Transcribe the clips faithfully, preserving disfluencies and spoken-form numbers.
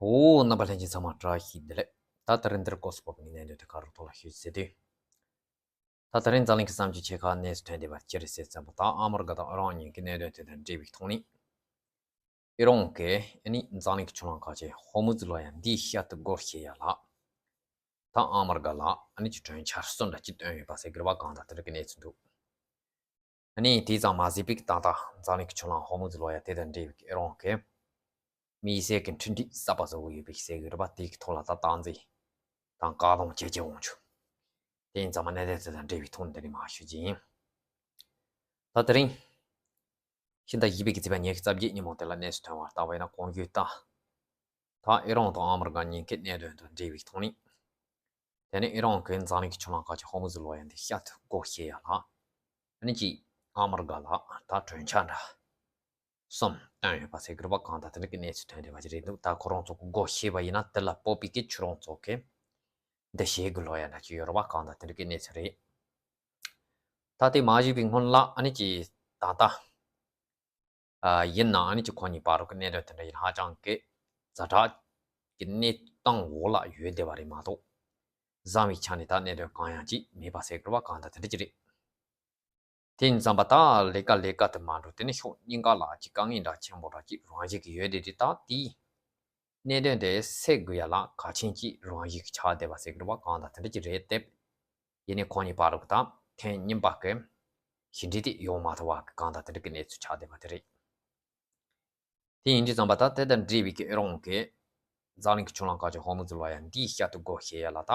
འོ། རྣམ་པ་ལྷན་རྒྱས་ཚང་མ་བཀྲ་ཤིས་བདེ་ལེགས། ད་དེ་རིང་འདིར་སྐོར་སུ་བབས་པའི་གནད་དོན་དེ་ག་རུ་ཐོག་ལ་ཤོད་ཟེར་དུས། ད་དེ་རིང་འཛམ་གླིང་གི་བསམ་སྤྱོད་ཆེ་ཁག་གནས་སུ་ཐོན་བསྡད་པ་ཅི་རེད་ཟེར་ཙམ་པ། ད་ཨ་མི་རི་ཀ་དང་ཨི་རན་གཉིས་ཀྱི་གནད་དོན་དེ་དང་འབྲེལ་བའི་ཐོག་ནས། ཨི་རན་གྱིས་ཨ་ནི་འཛམ་གླིང་གི་ཆུ་ལམ་ཁག་ཅིག་ཧོར་མུ་ཛི་ལོ་ཡ་འདིའི་ཤར་དུ་སྒོ་ཕྱེ་ཡ་ལ། ད་ཨ་མི་རི་ཀ་ལ་ཨ་ནི་ཅིག་གྲོས་འཆར་གསུམ་འདྲ་ཅིག་བཏོན་ཡོད་པ་ཟེར་གྱི་རེད་པ། གང་ལྟར་དེ་འདྲ་གི་གནས་ཚུལ་འདུག་ཨ་ནི་དེ་ཙམ་མ་ཟད་པའི་ད་ལྟ་འཛམ་གླིང་གི་ཆུ་ལམ་ཧོར་མུ་ཛི་ལོ་ཡ་དེ་དང་འབྲེལ་བའི་ཨི་རན་གྱིས་དམིགས་བསལ་གྱི་འཕྲིན་སྒྲིག་གསར་པ་བཟོ་གི་ཡོད་པའི་ཟེར་གྱི་རེད་པ། དེ་གི་ཐོག་ལ་ད་སྟངས་འཛིན་དང་བཀག་སྡོམ་བྱེད་ཀྱི་འོང་ཆུ། དེ་ཡིན་ཙང་མ་གནད་དོན་དེ་དང་འབྲེལ་བའི་ཐོག་ནས་འདི་ནས་མར་ཞུ་རྒྱུ་ཡིན། ད་དེ་རིང་ཕྱི་ཟླ་བཞི་པའི་གི་ཚེས་པ་ཉི་ཤུ་རྩ་བརྒྱད་ཉིན་མོ་དེ་ལ་གནས་སུ་ཐོན་པར་བལྟས་པ་ཡིན་ན། གོང་ཞུས་ལྟར། ད་ཨི་རན་དང་ཨ་མི་རི་ཀ་གཉིས་ཀྱི་གནད་དོན་དང་འབྲེལ་བའི་ཐོག་ནས། དེ་ནས་ཨི་རན་གྱིས་འཛམ་གླིང་གི་ཆུ་ལམ་ཁག་ཅིག་ཧོར་མུ་ཛི་ལོ་ཡ་འདི་ཤར་དུ་སྒོ་ཕྱེ་ཡ་ལ། ཨ་ནི་ཅིག་ཨ་མི་རི་ཀ་ལ་ད་གྲོས་འཆར་འདྲ་གསུམ་བཏོན་ཡོད་པ་ཟེར་གྱི་རེད་པ། གང་ལྟར་དེ་འདྲ་གི་གནས་ཚུལ་ཐོན་བསྡད་པ་ཞིག་རེད་འདུག་ད་ཁོ་རང་ཚོ་གི་སྒོ་ཕྱེ་བ་ཡིན་ན་དེ་ལ་སྤོབས་པའི་གི་ཁྱོད་རང་ཚོ་གི་འདི་བྱེད་དགོས་ལོ་ཡ་འདྲ་ཅིག་ཡོད་རེད་པ། གང་ལྟར་དེ་འདྲ་གི་གནས་ཚུལ་རེད། ད་དེ་མ་ཞུས་པའི་སྔོན་ལ་ཨ་ནི་ཅིག་ད་ལྟ། ཨ། ཡིན་ནའང་ཨ་ནི་ཅིག་ཁོ་གཉིས་བར་དུ་གི་གནད་དོན་དེ་འདྲ་ཡིན་ཧ་ཅང་གི་ཛ་དྲག་གི་གནས་སྟངས་འོག་ལ་ཡོད་བསྡད་པ་རེད་མ་གཏོགས། བཟང་བའི་ཆ་ནས་ད་གནད་དོན་གང་ཡང་ཅིག་མེད་པ་ཟེར་དགོས་པ། གང་ལྟར་དེ་འདྲ་ཅིག་རེད། དེ་ཡིན་ཙམ་པ་ད་ལས་ཀ་ལས་ཀ་དེ་མ་འགྲོ། དེ་ནི་ཕྱོགས་གཉིས་ཀ་ལ་ཅིག་དཀའ་ངལ་འདྲ་ཆེན་པོ་འདྲ་ཅིག་རང་བཞིན་གྱི་ཡོད་བསྡད་དེ། ད་དེའི་གནད་དོན་དེ་སེལ་དགོས་ཡ་ལ་གལ་ཆེན་ཅིག་རང་བཞིན་གྱི་ཆགས་བསྡད་པ་ཟེར་དགོས་པ། གང་ལྟར་དེ་འདྲ་ཅིག་རེད་དེ། ཡིན་ནའི་ཁོ་གཉིས་བར་དུ་ད་ཐེངས་གཉིས་པ་གི་ཞི་འགྲིག་དེ་ཡོང་མ་ཐུབ་པ་གི་གང་ལྟར་དེ་འདྲ་གི་གནས་ཚུལ་ཆགས་བསྡད་པ་དེ་རེད། དེ་ཡིན་དུས་ཙམ་པ་ད་དེ་དང་འབྲེལ་བའི་གི་ཨི་རན་གྱིས་འཛམ་གླིང་གི་ཆུ་ལམ་ཁག་ཅིག་ཧོར་མུ་ཛི་ལོ་ཡ་འདིའི་ཤར་དུ་སྒོ་ཕྱེ་ཡ་ལ་ད་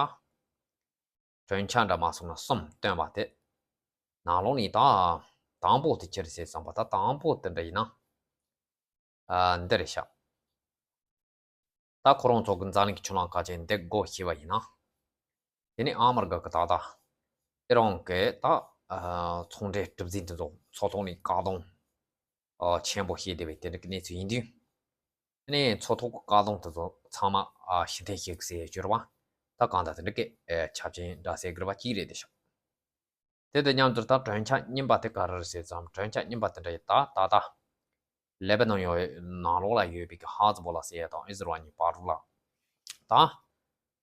གྲོས་འཆར་འདྲ་མ་སོང་ན་གསུམ་བཏོན་པ་དེ་ནང་ལོགས་ནས་ད་དང་པོ་དེ་ཅི་རེད་ཟེར་ཙམ་པ། ད་དང་པོ་དེ་འདྲ་ཡིན་ན། ཨ། འདི་རེད་ཤག་ད་ཁོ་རང་ཚོ་གི་འཛམ་གླིང་གི་ཆུ་ལམ་ཁག་ཅིག་འདི་སྒོ་ཕྱེ་བ་ཡིན་ན། དེ་ནས་ཨ་མི་རི་ཀ་གི་ད་ལྟ་ཨི་རན་གྱི་ད། ཨ། ཚོང་འབྲེལ་གྲུ་གཟིངས་དེ་ཚོ་མཚོ་ཐོག་ནས་བཀག་སྡོམ། ཨ། ཆེན་པོ་བྱས་བསྡད་པའི་དེ་འདྲ་གི་གནས་ཚུལ་ཡིན་དུས། དེ་ནས་མཚོ་ཐོག་གི་བཀག་སྡོམ་དེ་ཚོ་ཚང་མ། ཨ། ཕྱིར་འཐེན་བྱེད་དགོས་ཟེར་གྱི་རེད་པ། ད་གང་ལྟར་དེ་འདྲ་གི། ཨ། ཆ་རྐྱེན་འདྲ་ཟེར་གྱི་རེད་པ། གཅིག་རེད་དེ་ཤག་དེ་དང་མཉམ་དུ་ད་གྲོས་འཆར་གཉིས་པ་དེ་ག་རེ་རེད་ཟེར་ཙམ། གྲོས་འཆར་གཉིས་པ་དེ་འདྲ་ཡིན་ད། ད་ལྟ་ལེ་བྷ་ནོན་ཡོད་ནང་ལོགས་ལ་ཡོད་པའི་གི་ཧ་ཛི་བོ་ལ་ཟེར་ཡ་དང་ཨི་ཟི་རལ་གཉིས་བར་དུ་ལ། ད་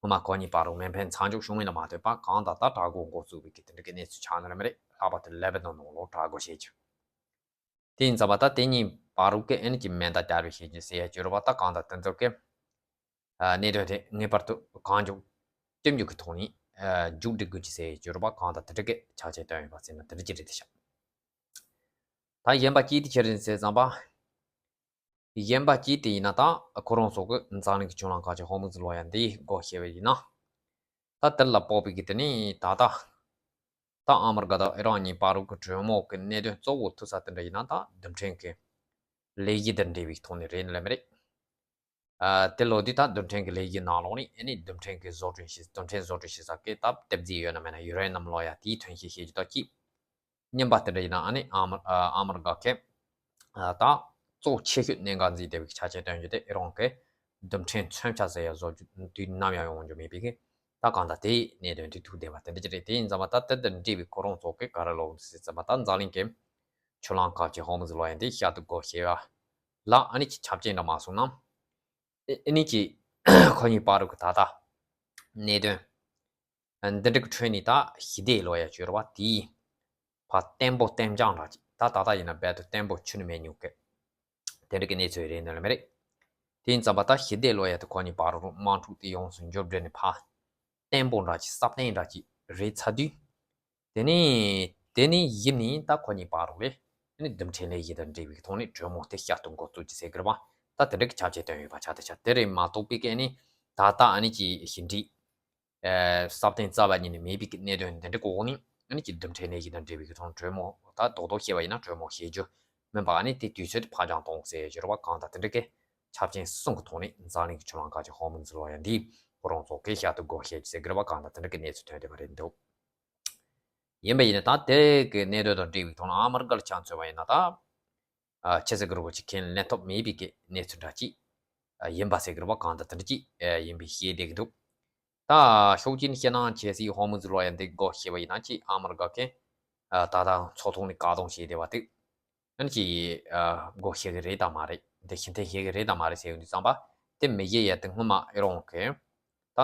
སྔོན་མ་ཁོ་གཉིས་བར་དུ་མེ་འཕེན་མཚམས་འཇོག་བྱུང་མིན་ལ་མ་ལྟོས་པ། གང་ལྟར་ད་དྲག་པོ་འགོ་བཙུགས་པའི་གི་དེ་འདྲ་གི་གནས་ཚུལ་ཆགས་ནི་རེད་མ་རེད། ལྷག་པར་དུ་ལེ་བྷ་ནོན་ནང་ལོགས་དྲག་པོ་བྱེད་རྒྱུ། དེ་ཡིན་ཙམ་པ་ད་དེ་གཉིས་བར་དུ་གི་ཨ་ནི་གི་མེ་མདའ་བརྒྱབ་པའི་བྱེད་རྒྱུ་ཟེར་ཡ་གྱི་རེད་པ། ད་གང་ལྟར་དེ་ཚོ་གི། ཨ། གནད་དོན་དེ་ངེས་པར་དུ་གང་མགྱོགས་ཅི་མགྱོགས་ཀྱི་ཐོག་ནས། ཨ། མཇུག་སྒྲིལ་དགོས་ཀྱི་ཟེར་གྱི་རེད་པ། གང་ལྟར་དེ་འདྲ་གི་ཆ་རྐྱེན་བཏོན་ཡོད་པ་ཟེར་ན་དེ་འདྲ་ཅིག་རེད་དེ་ཤག་ད་གཞན་པ་གཅིག་དེ་ཅི་རེད་ཟེར་ཙམ་པ། གཞན་པ་གཅིག་དེ་ཡིན་ན་ད་ཁོ་རང་ཚོ་གི་འཛམ་གླིང་གི་ཆུ་ལམ་ཁག་ཅིག་ཧོར་མུ་ཛི་ལོ་ཡ་འདིའི་སྒོ་ཕྱེ་བ་ཡིན་ན། ད་དེ་ལ་དཔག་པའི་གི་དེ་ནི་ད་ལྟ། ད་ཨ་མི་རི་ཀ་དང་ཨི་རན་གཉིས་བར་དུ་གྲོས་མོལ་གྱི་གནད་དོན་གཙོ་བོ་ཐུག་ས་དེ་འདྲ་ཡིན་ན་ད་རྡུལ་ཕྲན་གྱི་ལས་གཞི་དང་འབྲེལ་བའི་ཐོག་ནས་རེད་ལབ་མི་རེད། ཨ། དེ་ལོ་དུས་ད་རྡུལ་ཕྲན་གྱི་ལས་གཞི་ནང་ལོགས་ནས་ཨ་ནི་རྡུལ་ཕྲན་གྱི་བཟོ་སྐྲུན་བྱེད། རྡུལ་ཕྲན་བཟོ་སྐྲུན་བྱེད་ས་གི་ད་སྟབས་བདེ་ཡོད་ན་མེད་ན་ཡུ་རེ་ནམ་ལོ་ཡ་དེའི་ཐོན་སྐྱེད་བྱེད་རྒྱུ་དང་གཅིག་གཉིས་པ་དེ་འདྲ་ཡིན་ན་ཨ་ནི་ཨ་མི། ཨ། ཨ་མི་རི་ཀ་གི། ཨ། ད་གཙོ་ཆེ་ཤོས་གནད་འགག་འཛིན་བསྡད་པའི་ཆ་རྐྱེན་སྟོན་རྒྱུ་དེ་ཨི་རན་གྱི་རྡུལ་ཕྲན་མཚོན་ཆ་ཟེར་ཡ་བཟོ་རྒྱུ་དུས་ནམ་ཡང་ཡོང་རྒྱུ་མེད་པའི་གི། ད་གང་ལྟར་དེའི་གནད་དོན་དེ་ཐུག་བསྡད་པ་དེ་འདྲ་ཅིག་རེད། དེ་ཡིན་ཙམ་པ་ད་དེ་དང་འབྲེལ་བའི་ཁོ་རང་ཚོ་གི་ག་རེ་ལབ་ཟེར་ཙམ་པ། ད་འཛམ་གླིང་གི་ཆུ་ལམ་ཁག་ཅིག་ཧོར་མུ་ཛི་ལོ་ཡ་འདི་ཤར་དུ་སྒོ་ཕྱེ་བ་ལ་ཨ་ནི་ཅིག་ཆ་རྐྱེན་འདྲ་མ་སོང་ན། ཨ་ནི་ཅིག་ཁོ་གཉིས་བར་དུ་གི་ད་ལྟ་གནད་དོན་འདི་འདྲ་གི་ཁྲོད་ནས་ད་ཞི་བདེ་ལོ་ཡ་གྱི་རེད་པ། དེའི་ཕར་བརྟན་པོ་བརྟན་འཇགས་འདྲ་ཅིག་ད་ད་ལྟ་ཡིན་ན་རྦད་དེ་བརྟན་པོ་ཆགས་ནི་མེད་མྱོང་གི། དེ་འདྲ་གི་གནས་ཚུལ་རེད་འདོད་ལ་མི་རེད། དེ་ཡིན་ཙམ་པ་ད་ཞི་བདེ་ལོ་ཡ་དེ་ཁོ་གཉིས་བར་དུ་དམག་འཁྲུག་དེ་ཡོངས་སུ་འགྱུར་འགྲོ་ནས་ཕར་བརྟན་པོ་འདྲ་ཅིག་སྲ་བརྟན་འདྲ་ཅིག་རེད་ཚར་དུས། དེ་ནས་དེ་ནས་གཞི་ནས་ད་ཁོ་གཉིས་བར་དུ་ལས་ཨ་ནི་རྡུལ་ཕྲན་ལས་གཞི་དང་འབྲེལ་བའི་ཐོག་ནས་གྲོས་མོལ་དེ་བསྐྱར་དུ་འགོ་བཙུགས་ཀྱི་ཟེར་གི་རེད་པ། ད་དེ་འདྲ་གི་ཆ་རྐྱེན་བཏོན་ཡོད་པ་ཆགས་དེ་ཆགས་དེ་རེད་མ་གཏོགས་པའི་གི་ཨ་ནི་ད་ལྟ་ཨ་ནི་ཅིག་ཞི་འགྲིག་ཨ། སྲ་བརྟན་རྩ་བ་ཉིད་ནས་མེད་པའི་གི་གནད་དོན་འདི་འདྲ་གི་འོག་ནས་ཨ་ནི་ཅིག་རྡུལ་ཕྲན་ལས་གཞི་དང་འབྲེལ་བའི་གི་ཐོག་གྲོས་མོལ་ད་རྡོག་རྡོག་བཤད་པ་ཡིན་ན་གྲོས་མོལ་བྱེད་རྒྱུ་མིན་པ། ཨ་ནི་དེ་དུས་ཚོད་དེ་ཕར་འགྱངས་གཏོང་ཟེར་གྱི་རེད་པ། གང་ལྟར་དེ་འདྲ་གི་ཆ་རྐྱེན་གསུམ་གི་ཐོག་ནས་འཛམ་གླིང་གི་ཆུ་ལམ་ཁག་ཅིག་ཧོར་མུ་ཛི་ལོ་ཡ་འདི་ཁོ་རང་ཚོ་གི་ཤར་དུ་སྒོ་ཕྱེ་རྒྱུ་ཟེར་གི་རེད་པ། གང་ལྟར་དེ་འདྲ་གི་གནས་ཚུལ་ཐོན་བསྡད་པ་རེད་འདུག་ཡིན་པ་ཡིན་ན་ད་དེ་གི་གནད་དོན་དང་འབྲེལ་བའི་ཐོག་ནས་ཨ་མི་རི་ཀ་ལ་ཆ་མཚོན་པ་ཡིན་ན་ད། ཨ། ཆེ་ས་གི་རུ་བ་ཅིག་ཁས་ལེན་ཐུབ་མེད་པའི་གི་གནས་ཚུལ་འདྲ་ཅིག་ཨ། ཡིན་པ་ཟེར་གི་རུ་བ་གང་ལྟར་དེ་འདྲ་ཅིག་ཨ། ཡིན་པའི་བཤད་བསྡད་གི་འདུག་ད་ཤུགས་ཀྱིས་བཤད་ན་ཆེ་སའི་ཧོར་མུ་ཛི་ལོ་ཡ་འདི་སྒོ་ཕྱེ་བ་ཡིན་ན་ཅིག་ཨ་མི་རི་ཀ་གི་ཨ། ད་ལྟ་མཚོ་ཐོག་ནས་བཀག་སྡོམ་བྱས་བསྡད་པ་དེ་ཨ་ནི་ཅིག་ཨ། སྒོ་ཕྱེ་གི་རེད་དམ་མ་རེད། འདི་ཕྱིར་འཐེན་བྱེད་གི་རེད་དམ་མ་རེད་ཟེར་ཡོང་དུས་ཙམ་པ་ དེ་མི་ཡེ་ཡ་དེ་སྔོན་མ་ཨི་རང་གི་ད་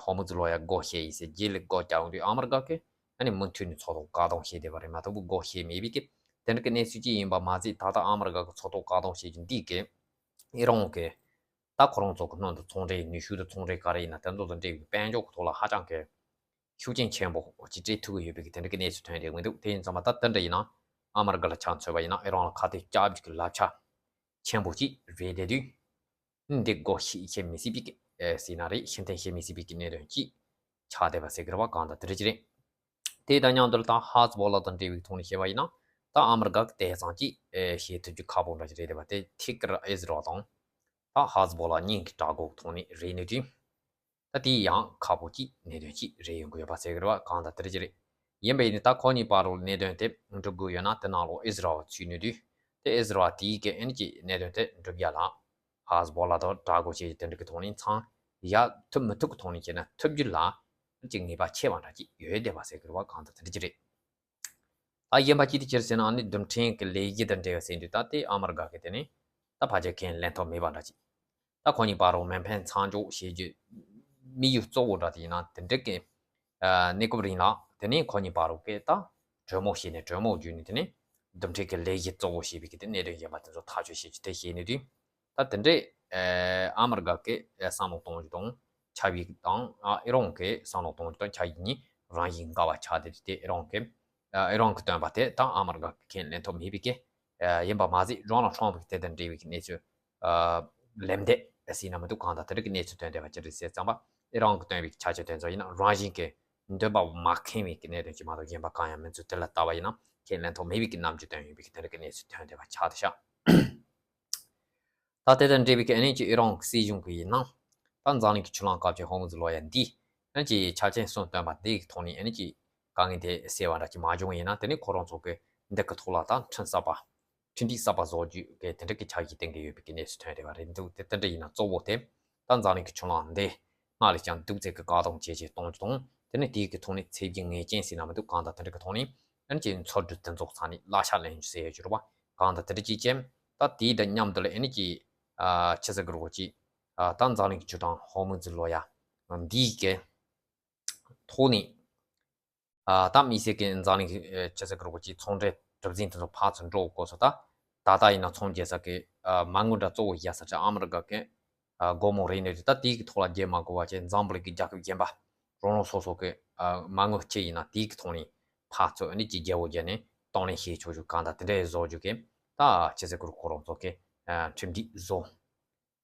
ཧོར་མུ་ཛི་ལོ་ཡ་སྒོ་ཕྱེ་ཡིན་ཟེར་རྗེས་ལ་སྒོ་བརྒྱབ་ཡོང་དུས་ཨ་མི་རི་ཀ་གི་ཨ་ནི་མུ་མཐུད་ནས་ཚོགས་གཏོགས་བཀག་སྡོམ་བྱས་བསྡད་པ་རེད་མ་གཏོགས་སྒོ་ཕྱེ་མེད་པའི་གི་དེ་འདྲ་གི་གནས་ཚུལ་ཅིག་ཡིན་པ་མ་ཟད། ད་ལྟ་ཨ་མི་རི་ཀ་གི་ཚོགས་གཏོགས་བཀག་སྡོམ་བྱེད་རྒྱུ་འདི་གི་ཨི་རང་གི་ད་ཁོ་རང་ཚོ་གི་སྔོན་དུ་ཚོང་འབྲེལ་ནུས་ཤུགས་དང་ཚོང་འབྲེལ་ག་རེ་ཡིན་ན་དེ་ཚོ་དང་འབྲེལ་བའི་དཔལ་འབྱོར་གི་ཐོག་ལ་ཧ་ཅང་གི་ཤུགས་རྐྱེན་ཆེན་པོ་ཅིག་སྤྲད་ཐུབ་ཀྱི་ཡོད་པའི་གི་དེ་འདྲ་གི་གནས་ཚུལ་ཐོན་བསྡད་མི་འདུག་དེ་ཡིན་ཙང་མ་ད་དེ་འདྲ་ཡིན་ན་ཨ་མི་རི་ཀ་ལ་ཆ་མཚོན་པ་ཡིན་ན་ཨི་རང་ལ་ཁ་གཏད་བཅག་རྒྱུ་གི་ལག་ཆ་ཆེན་པོ་ཅིག་རེད་བསྡད་དུས། འདི་སྒོ་ཕྱེ་ཕྱེ་མི་སྲིད་པའི་གི་ཟེར་ན་རེད། ཕྱིར་འཐེན་བྱེད་མི་སྲིད་པའི་གི་གནད་དོན་ཅིག་ཆགས་བསྡད་པ་ཟེར་གི་རེད་བ། གང་ལྟར་དེ་འདྲ་ཅིག་རེད། དེ་དང་མཉམ་དུ་ད་ཧ་ཛི་བོ་ལ་དང་འབྲེལ་བའི་ཐོག་ནས་བཤད་པ་ཡིན་ན་ད་ཨ་མི་རི་ཀ་གི་དེང་སང་ཅིག་བྱེད་ཐུབ་རྒྱུ་ཁག་པོ་འདྲ་ཅིག་རེད་བསྡད་པ། དེ་ཐད་ཀར་ཨི་ཟི་རལ་དང་ད་ཧ་ཛི་བོ་ལ་གཉིས་ཀྱི་དགྲ་འགོག་ཐོག་ནས་རེད་ནས་དུས། ད་དེ་ཡང་ཁག་པོ་ཅིག་གནད་དོན་ཅིག་རེད་ཡོང་གི་ཡོད་པ་ཟེར་གི་རེད་བ། གང་ལྟར་དེ་འདྲ་ཅིག་རེད། ཡིན་པ་ཡིན་ནའི་ད་ཁོ་གཉིས་བར་དུ་གནད་དོན་དེ་འགྲུབ་དགོས་ཡོད་ན་དེ་ནང་ལོགས་ཨི་ཟི་རལ་ཚུད་ནས་དུས། དེ་ཨི་ཟི་རལ་དེའི་གི་ཨ་ནི་ཅིག་གནད་དོན་དེ་འགྲུབ་ཡ་ལ་ཧ་ཛི་བོ་ལ་དང་དགྲ་འགོག་བྱེད་ཀྱི་དེ་འདྲ་གི་ཐོག་ནས་མཚང་གཡར་ཐུབ་མི་ཐུབ་ཀྱི་ཐོག་ནས་བྱས་ན་ཐུབ་རྒྱུ་ལ་ཨ་ནི་ཅིག་ངེས་པ་ཆེ་བ་འདྲ་ཅིག་ཡོད་བསྡད་པ་ཟེར་གི་རེད་བ། གང་ལྟར་དེ་འདྲ་ཅིག་རེད། ད་ཡིན་པ་ཅིག་དེ་ཅི་རེད་ཟེར་ན་ཨ་ནི་རྡུལ་ཕྲན་གྱི་ལས་གཞི་དང་འབྲེལ་བ་ཟེར་དུས་ད་དེ་ཨ་མི་རི་ཀ་གི་དེ་ནི་ད་ཕལ་ཆེར་ཁས་ལེན་ཐབས་མེད་པ་འདྲ་ཅིག་ད་ཁོ་གཉིས་བར་དུ་མེ་འཕེན་མཚམས་འཇོག་བྱེད་རྒྱུ་དམིགས་ཡུལ་གཙོ་བོ་འདྲ་དེ་ཡིན་ན་དེ་འདྲ་གི་ཨ་གནས་སྐབས་རིང་ལ་དེ་ནས་ཁོ་གཉིས་བར་དུ་གི་ད་གྲོས་མོལ་བྱས་ནས་གྲོས་མོལ་བརྒྱུད་ནས་དེ་ནས་རྡུལ་ཕྲན་གྱི་ལས་གཞི་གཙོ་བོ་བྱས་པའི་གི་དེ་གནད་དོན་གཞན་པ་དེ་ཚོ་ཐག་གཅོད་བྱེད་རྒྱུ་དེ་བྱས་ནས་དུས། ད་དེ་འདྲས་ཨ་མི་རི་ཀ་གི་བསམ་བློ་གཏོང་རྒྱུ་དང་ཆ་བཞག་དང་ཨི་རན་གྱི་བསམ་བློ་གཏོང་རྒྱུ་དང་ཆ་བཞག་གཉིས་རང་བཞིན་འགལ་བ་ཆགས་བསྡད་དེ། ཨི་རན་གྱི་ཨི་རན་གྱི་སྟོན་པ་དེ་ད་ཨ་མི་རི་ཀ་གིས་ཁས་ལེན་ཐབས་མེད་པའི་གི་ཡིན་པ་མ་ཟད། ཌོ་ནལ་ཊམ་གྱིས་དེ་དང་འབྲེལ་བའི་གི་གནས་ཚུལ་ལན་འདེབས་ཟེར་ན་མི་འདུག་གང་ལྟར་དེ་འདྲ་གི་གནས་ཚུལ་ཐོན་བསྡད་པ་ཅི་རེད་ཟེར་ཙམ་པ། ཨི་རན་གྱིས་བཏོན་པའི་ཆ་རྐྱེན་དེ་ཚོ་ཡིན་ན་རང་བཞིན་གྱི་འདུན་པ་མ་ཁེངས་པའི་གི་གནད་དོན་ཅིག་མ་གཏོགས་གཞན་པ་གང་ཡང་མིན་ཚུལ་དེ་ལ་ལྟ་བ་ཡིན་ན་ཁས་ལེན་ཐབས་མེད་པའི་གི་རྣམ་འགྱུར་བསྟན་ཡོད་པའི་གི་དེ་འདྲ་གི་གནས་ཚུལ་ཐོན་བསྡད་པ་ཆགས་བསྡད་ཤག་ད་དེ་དང་འབྲེལ་བའི་གི་ཨ་ནི་ཅིག་ཨི་རན་གྱི་སྲིད་གཞུང་གི་ཡིན་ན། ད་འཛམ་གླིང་གི་ཆུ་གླང་སྐབས་ཀྱི་ཧོར་མུ་ཛི་ལོ་ཡ་འདི་ཨ་ནི་ཅིག་ཆ་རྐྱེན་གསུམ་བཏོན་པ་འདི་གི་ཐོག་ནས་ཨ་ནི་ཅིག་དཀའ་ངལ་དེ་སེལ་བ་འདྲ་ཅིག་མ་བྱུང་བ་ཡིན་ན། དེ་ནི་ཁོ་རང་ཚོ་གི་འདི་གི་ཐོག་ལ་ད་ཁྲིམས་གསར་པ་ཁྲིམས་སྒྲིག་གསར་པ་བཟོ་རྒྱུ་གི་དེ་འདྲ་གི་ཆ་ཞིག་བཏིང་གི་ཡོད་པའི་གི་གནས་ཚུལ་ཐོན་བསྡད་པ་རེད་འདུག་དེ་དེ་འདྲ་ཡིན་ན་གཙོ་བོ་དེ་ད་འཛམ་གླིང་གི་ཆུ་གླང་འདི་སྔར་ལས་ཀྱང་སྡུག་ཚད་ཀྱི་བཀག་སྡོམ་བྱས་བྱས་གཏོང་རྒྱུ་དང་། དེ་ནི་དེའི་གི་ཐོག་ནས་ཚད་གཞི་ངེས་ཅན་ཟེར་ན་མི་འདུག་གང་ལྟར་དེ་འདྲ་གི་ཐོག་ནས་ཨ་ནི་ཅིག་འཚོལ་སྒྲུབ་དེ་ཚོ་ཚང་ནས་གླ་ཆ་ལེན་རྒྱུ་ཟེར་ཡོད་རྒྱུ་རེད་བ། གང་ལྟར་དེ་འདྲ་ཅིག་ཅན་ད་དེའི་དང་མཉམ་དུ་ལ་ཨ་ནི་ཅིག་ཨ་ཆི་ཟེར་གི་རེད་བ། ཅིག་ཨ་ད་འཛམ་གླིང་གི་ཆུ་གྲང་ཧོར་མུ་ཛི་ལོ་ཡ་འདིའི་གི་ཐོག་ནས་ཨ་ད་དམིགས་བསལ་གྱི་འཛམ་གླིང་གི་ཨ་ཆི་ཟེར་གི་རེད་བ། ཅིག་ཚོང་འབྲེལ་གྲུ་གཟིངས་དེ་ཚོ་ཕར་ཚུར་འགྲོ་དགོས་སོ། ད་ད་ལྟ་ཡིན་ན་ཚོང་རྒྱག་ས་གི་ཨ་མ་དངུལ་འདྲ་གཙོ་བོ་བཞག་ས་ཆ་ཨ་མི་རི་ཀ་གི་ཨ་སྒོར་མོ་རེད་ནས་ད་དེའི་གི་ཐོག་ལ་རྒྱག་མ་དགོས་པ་བྱས་འཛམ་བུ་གླིང་གི་རྒྱལ་ཁབ་གཞན་པ་རང་རང་སོ་སོ་གི་ཨ་མ་དངུལ་ཅིག་ཡིན་ན་དེའི་གི་ཐོག་ནས་ཕར་ཚུར་ཨ་ནི་ཅིག་རྒྱལ་པོ་རྒྱག་ནས་གཏོང་ལེན་བྱེད་ཆོག་རྒྱུ་གང་ལྟར་དེ་འདྲའི་བཟོ་རྒྱུ་གི་ད་ཆི་ཟེར་གི་རེད་བ། ཁོ་རང་ཚོ་གི་ཨ་ཁྲིམས་སྒྲིག་བཟོ་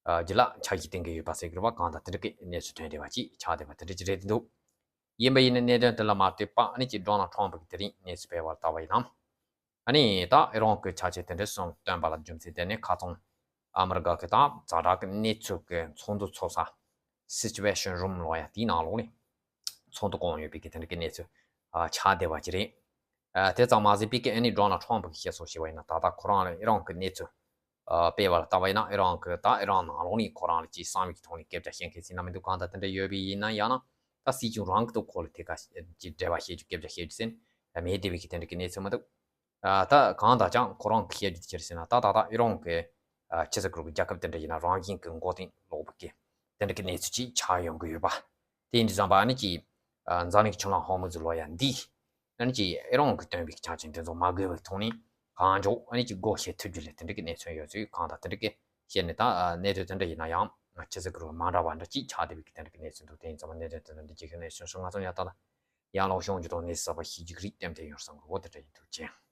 ཨ་རྒྱུ་ལ་ཆ་ཞིག་བཏིང་གི་ཡོད་པ་ཟེར་གི་རེད་བ། གང་ལྟར་དེ་འདྲ་གི་གནས་ཚུལ་ཐོན་བསྡད་པ་ཅིག་ཆགས་བསྡད་པ་དེ་འདྲ་ཅིག་རེད་འདུག་ཡིན་པ་ཡིན་ན་གནད་དོན་དེ་ལ་མ་ལྟོས་པ་ཨ་ནི་ཅིག་ཌོ་ནལ་ཊམ་གི་དེ་རིང་གནས་ཚུལ་སྤེལ་བར་ལྟ་བ་ཡིན་ན། ཨ་ནི་ད་ཨི་རན་གྱི་ཆ་རྐྱེན་དེ་འདྲ་གསུམ་བཏོན་པ་ལ་རྒྱུ་མཚན་དེ་ནི་ཁ་སང་ཨ་མི་རི་ཀ་གི་ད་ཛ་དྲག་གི་གནས་ཚུལ་གྱི་ཚོགས་འདུ་ཚོགས་ས་སི་ཅུ་ཨེ་ཤན་རུམ་ལབ་ཡ་དེའི་ནང་ལོགས་ནས་ཚོགས་འདུ་བསྐོང་ཡོད་པའི་གི་དེ་འདྲ་གི་གནས་ཚུལ་ཨ་ཆགས་བསྡད་པ་ཅིག་རེད། ཨ་དེ་ཙམ་མ་ཟད་པའི་གི་ཨ་ནི་ཌོ་ནལ་ཊམ་གྱིས་བཤད་སྲོལ་བྱས་པ་ཡིན་ན་ད་ལྟ་ཁོ་རང་ལ་ཨི་རན་གྱི་གནས་ཚུལ་ཨ་སྤེལ་བ་ལ་ལྟ་བ་ཡིན་ན། ཨི་རན་གྱི་ད་ཨི་རན་ནང་ལོགས་ནས་ཁོ་རང་ལ་ཅིག་གསང་བའི་གི་ཐོག་ནས་སྐད་ཆ་བཤད་མཁན་ཟེར་ན་མི་འདུག་གང་ལྟར་དེ་འདྲ་ཡོད་པ་ཡིན་ན་ཡང་ན་ད་སྲིད་གཞུང་རང་གི་ཐོག་ཁོ་ལ་ཐད་ཀར་ཅིག་འབྲེལ་བ་བྱེད་རྒྱུ་སྐད་ཆ་བཤད་རྒྱུ་ཟེར་མེད་བསྡད་པའི་གི་དེ་འདྲ་གི་གནས་ཚུལ་མི་འདུག་ཨ་ད་གང་ལྟར་ཀྱང་ཁོ་རང་གིས་བཤད་རྒྱུ་དེ་ཅི་རེད་ཟེར་ན། ད་ད་ལྟ་ཨི་རན་གྱི་ཨ་ཆི་ཟེར་གི་རེད་བ། རྒྱལ་ཁབ་དེ་འདྲ་ཡིན་ན་རང་བཞིན་གྱི་མགོ་རྟིང་སློག་པའི་གི་དེ་འདྲ་གི་གནས་ཚུལ་ཅིག་ཆགས་ཡོང་གི་ཡོད་པ། དེ་ཡིན་དུས་ཙམ་པ་ཨ་ནི་ཅིག་ཨ་འཛམ་གླིང་གི་ཆུ་གླང་ཧོར་མུ་ཛི་ལོ་ཡ་འདི་ཨ་ནི་ཅིག་ཨི་རན་གྱིས་བཏོན་པའི་ཆ་རྐྱེན་དེ་ཚོ་མ་དགོས་པའི་ཐོག་ནས་གང་མགྱོགས་ཨ་ནི་ཅིག་སྒོ་ཕྱེ་ཐུབ་རྒྱུ་ལ་དེ་འདྲ་གི་གནས་ཚུལ་ཡོད་ཚུལ་གང་ལྟར་དེ་འདྲ་གི་བཤད་ནས། ད་ཨ་གནད་དོན་དེ་འདྲ་ཡིན་ན་ཡང་ཆི་ཟེར་གི་རེད་བ། མ་འདྲ་བ་འདྲ་ཅིག་ཆགས་བསྡད་པའི་གི་དེ་འདྲ་གི་གནས་ཚུལ་འདུག་དེ་ཡིན་ཙམ་པ་གནད་དོན་དེ་འདྲ་འདི་གཅིག་གི་གནས་ཚུལ་སོང་། ང་ཚོ་ཡང་ད་ལ་ཡང་ལོག་ཤོང་རྒྱུ་དང་གནས་ཚུལ་གསར་པ་ཤེས་རྒྱུ་གི་རིགས་ཏན་ཏན་ཡོང་བསམ་གི། འོ་དེ་འདྲ་ཡིན། ཐུགས་རྗེ་ཆེ།